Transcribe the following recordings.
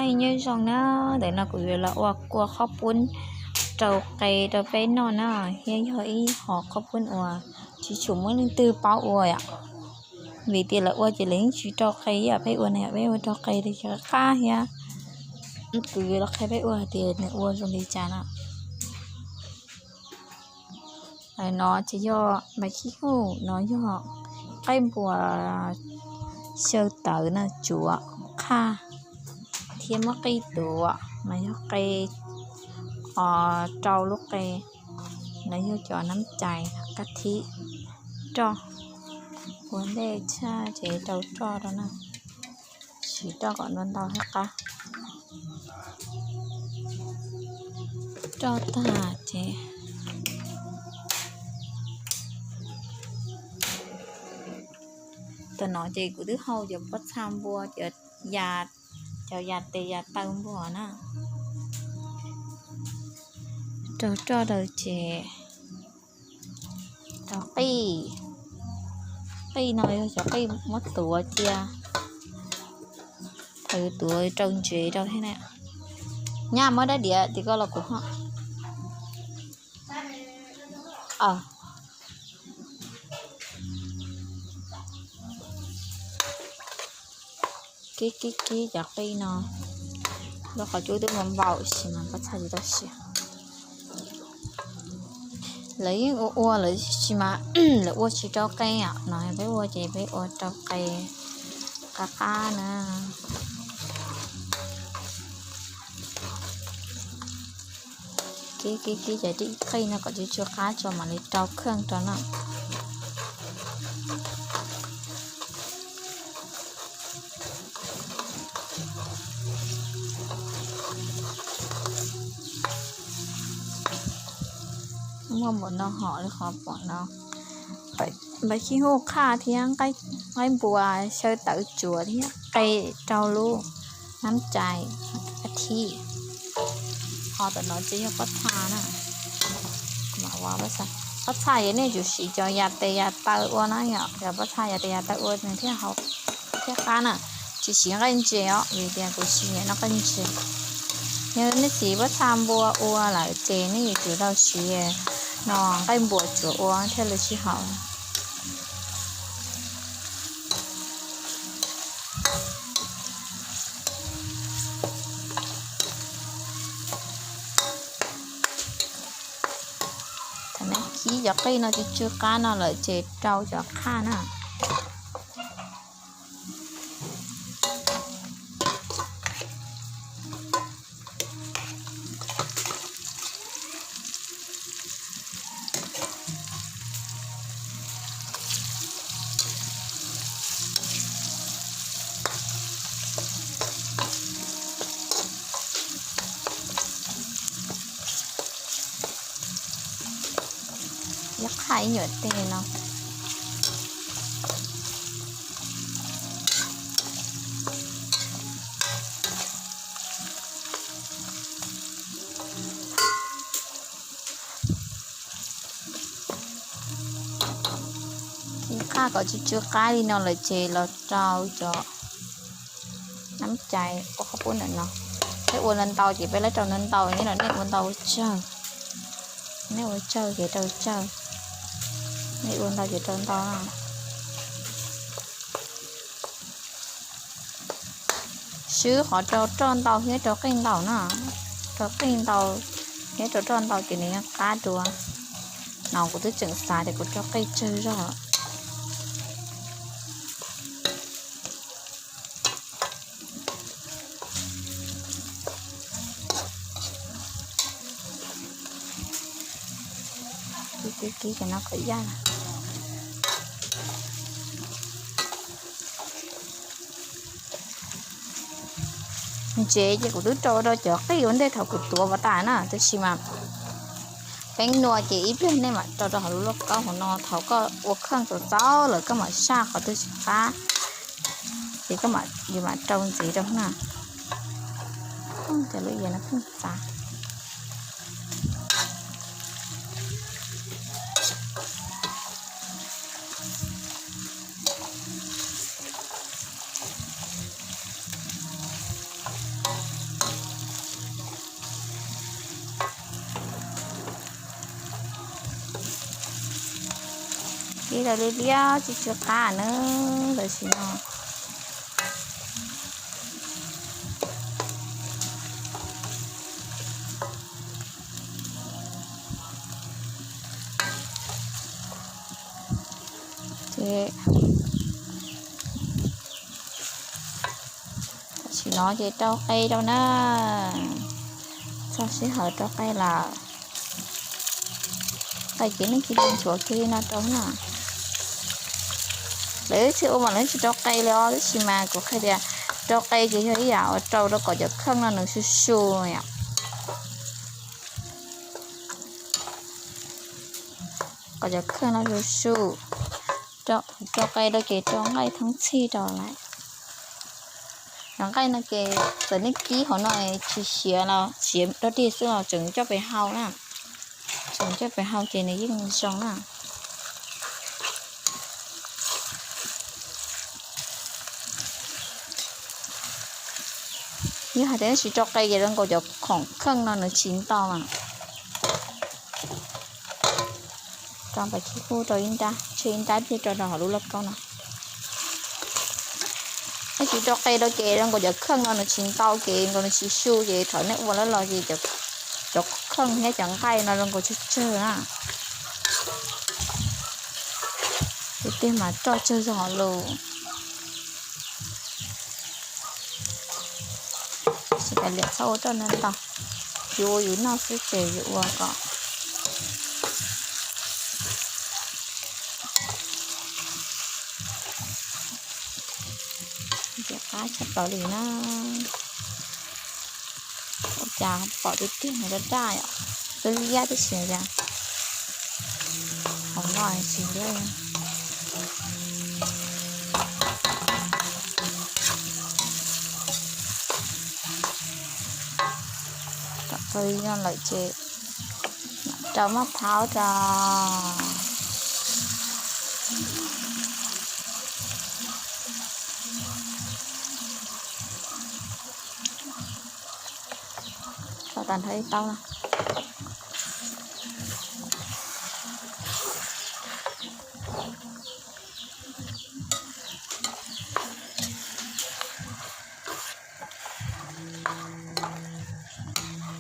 Nyob zoo na, ntawm no kuv yuav los ua kua qhob poob rau qe rau peb noj na, thiab yog ib qho qhob poob uas tsis tshua muaj leej twg paub ua yom, vim tias lawv ua ces lawv yeej tsis rau qe ib yam peb ua na, yam peb ua rau qe ces qab qab thiab. Kuv yuav los qhia peb ua tias nws ua zoo li cas no. No ces yog npam khib huj, no yog qaib npua xyaw tawv na, tsuav qhaj thiab muab qij tuav, no yog qe, rau lub qe, no yog cov nab cais kab thib roj, ua ntej tshaj ces rau roj rau na, siv roj kom ntau ntau thiab qab. Roj tag ces tam no ces kuv twb hau cov pob txha npua, cov ya, cov ya tes ya taw npua na, rau roj rau ces rau qij. Qij no yog cov qij muab tuav cia, tuav rau ntsev rau thiab na. Nyab muab dab diav tim koj los kuv ho. Kib kib kib cov qij no, lub qhov cub twb npau npau sis mas pob txha tsis tau siav. Lawv yeej ua ua lawv sis mas lawv ua tsis rau qe os, no peb ua ces peb ua rau qe qab qab na. Kib kib kib cov qij no kom tsw tsw qab tso mam li rau kheej rau na. Muaj npaum no hom li qhov pom no. Npam khib huj qhaj thiab qaib npua xyaw tawv tsuav thiab qe rau lub nab cais kab thib. Ho tam no ces yog pob txha na. Pob txha ces nej tsum siv cov ya tes ya taw ua na yom, cov pob txha ya tes ya taw ua nws thiaj hau thiab qab na. Tsis siv nqaij ntses os, vim tias kuv tsis nyiam noj nqaij ntses. Yog nej siv pob txha npua ua lawm ces nej yuav tsum tau siv no nqaij npua tsuav ua thiaj li sib haum. Thaum nej kib cov qij no tsw tsw qab no lawm ces rau cov qhaj na. Ib qhaj ib nyuam tej no. Kib qhaj kom tsw tsw qab li no lawm ces los rau cov nab cais ua qhob pub ntawm no. Peb ua ntau ntau ces peb lawv rau ntau ntau, nej los nej ua ntau ua tsawg, nej ua tsawg ces rau tsawg, nej ua ntau ces rau ntau na. Swb qhov rau roj ntau thiab rau qij ntau na, rau qij ntau thiab rau roj ntau ces nws yeej qab dua. No kuv twb tseem xav tias kuv rau qij tsawg zog. Kib kib kib cov no kom yaj. Ntsev ces kuv twb rau rau cov qij ua ntej thaum kuv tuav pov tas na, tab sis mas peb nua ces ib pliag nej mam rau rau hauv lub lauj kaub hauv no, thaum koj ua kheej txaus txaus lawm koj mam saj qhov twg tsis qab, ces koj mam, yus mam rau ntxiv rau na. Cov lub yias no pheej txav. Ib lawv liab liab tsis tsw qab na, tam sim no. Ces tam sim no ces rau qe rau na, txog sij hawm rau qe lawm. Qe ces nej cia li nchuav kiag li no rau na. Lawv ib txhia ua mas lawv tsis rau qe li os, tab sis mas kuv qhia tias rau qe ces yog ib yam uas rau rau kom cov kheej no nws su su yom. Kom cov kheej no su su. Rau qe rau ces rau nqaij thoob txhij rau lawm. Cov nqaij no ces txawm nej kib hauv no tsis siav los siav dog dig xwb los tseem coj pem hau na. Tseem coj pem hau ces nws yeej zoo na. Yog hais tias nej tsis rau qe ces zoo nkaus cov khoom kheej no nws tsis ntau na. Rau npaum khib kub rau ib nrab, tseg ib nrab pliag rau rau hauv lub lauj kaub no. Nej tsis rau qe rau ces zoo nkaus cov kheej no nws tsis ntau ces nkaus nws tsis su ces thaum nej ua lawm los ces cov kheej thiab cov nqaij no zoo nkaus tsawg tsawg na. Tiag tiag mas roj tsawg zog lus. Tsis kav liam txhob ua roj ntau ntau, yus ua yus noj xwb ces yus ua kom ntxim qab tshaj plaws li na. Ua cas pom tiag tiag nws raj raj yom, liab liab tib si cas. Hauv no tsis liab. Kom tau li no lawm ces rau maj phaub rau. Tso tag nrho ib taub na.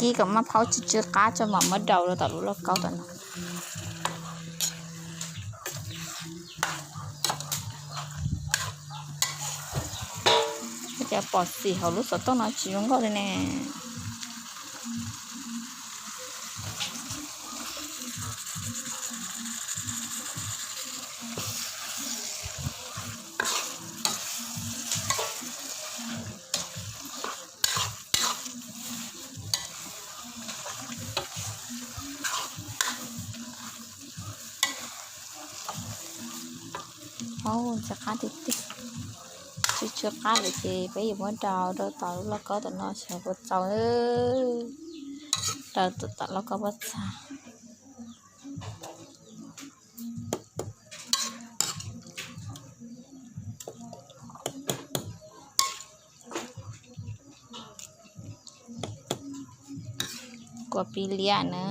Kib kom maj phaub tsw tsw qab tso mam muab daus rau tom lub lauj kaub tom no. Ua cas pom xim hauv lub xov tooj no tsis zoo nkauj li ne. Ntxim qab tiag tiag. Tsw tsw qab lawm ces peb yuav muab daus rau tom lub lauj kaub tom no seb puas txaus. Daus tom lauj kaub puas txaus. Kua pis liab na.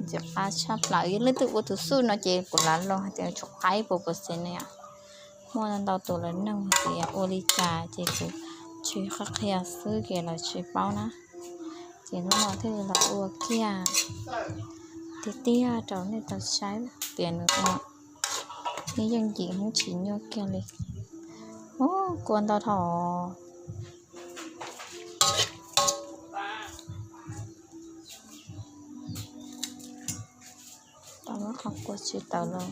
Ntxim qab tshaj plaws, yog leej twg ua tus xuj no ces kuv lam los hais tias tsum qaib puas puas xees ne yom. Muaj ntau tus lawv nug hais tias ua li cas ces kuv tsuas qhia qhia xwb ces lawv tsis paub na. Ces hnub no thiaj li los ua kiag tiag tiag rau nej tau saib tias nws ua, nej yeej ncim hub tsis nyuaj kiag li. Ub, kua ntau dhau. Tau muab qhov kua tsis tawm los.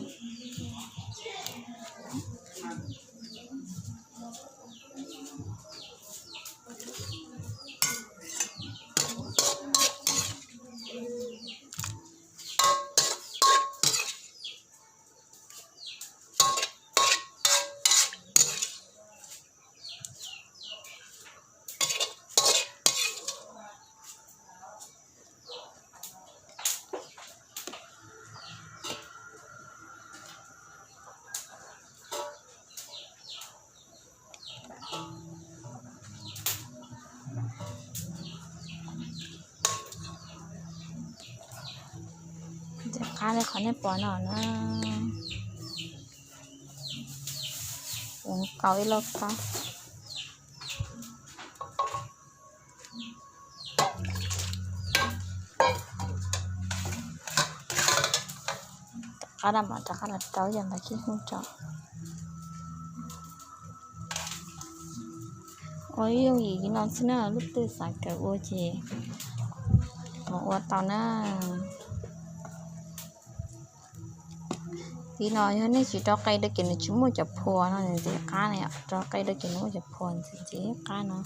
Qab li qhov nej pom no na. Ua kaus ib lauj kaub. Rov qab los, rov qab los rau yog ntawd khib hwj tso. Ua yooj yim li no xwb na, leej twg xav kawm ua ces mus ua tau na. Li no yog nej tsis rau qe rau ces nws tsis muaj cov phua no ntxiv qab na yom, rau qe rau ces nws muaj cov phua ntxiv qab no.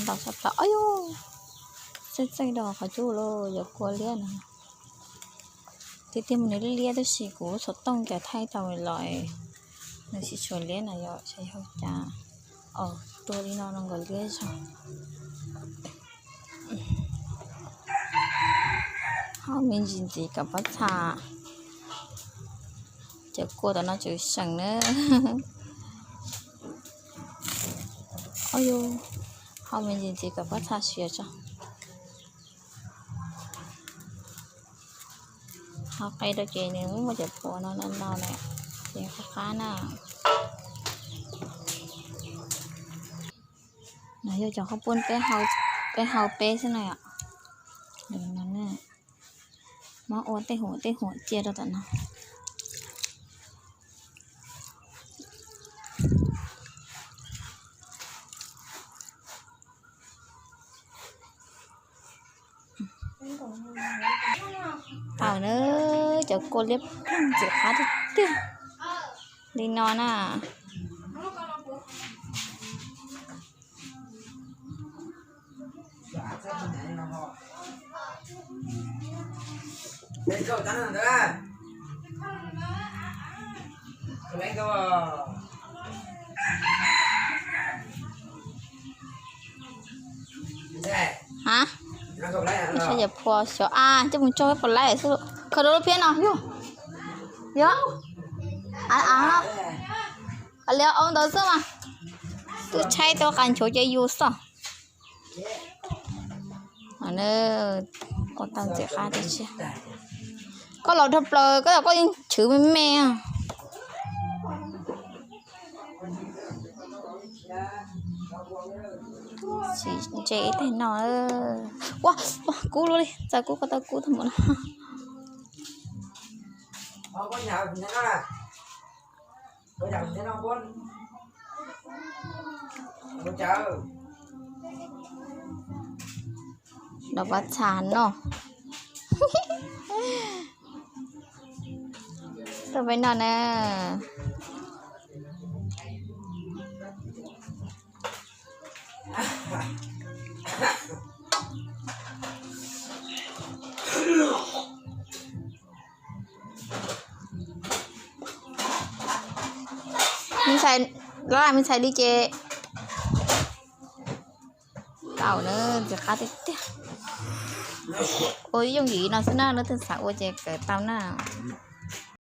Ntau tshaj plaws. Ob yus, txeej txeej rau qhov cub los yuav kua liab no. Tiag tiag mas nws liab liab tab sis kuv lub xov tooj cas thaij tau los nws tsis tshua liab na yom, xyov yog cas. Tuag li no no nkawd liab zog. Hau me ntsis ntxiv kom pob txha. Cov kua tom no tseem seem na. Ob yus, hau me ntsis ntxiv kom pob txha siav tso. Hau qe rau ces nws muaj cov phua no no no na, ces qab qab na. No yog cov khaub poob peb hau peb xwb na yom. Muab ua tej huam tej huam cia rau tom no. Tau na, cov kua liab ploog ntxim qab tiag tiag li no na. Hab, saib yawm phua xyov a coj mus tso pov laib xwb. Khaws rau lub phiab no yog, yog, a, a, khaws li ob ntawd xwb mas. Twb tshaib tau qas nchuav ces yus xwb. Ua tau ntxim qab tiag tiag. Koj los dhau plaws koj, koj yeej chwv me me. Tsis ntse ib teg no. Ua, ua kub luaj li, txawm kub koj tau kub tag mus no. Los pab txha no. Tuaj peb noj na. Me ntxhais, los me ntxhais li ces tau na, ntxim qab tiag tiag. Ua yooj yim no xwb na, leej twg xav ua ces kawm tau na.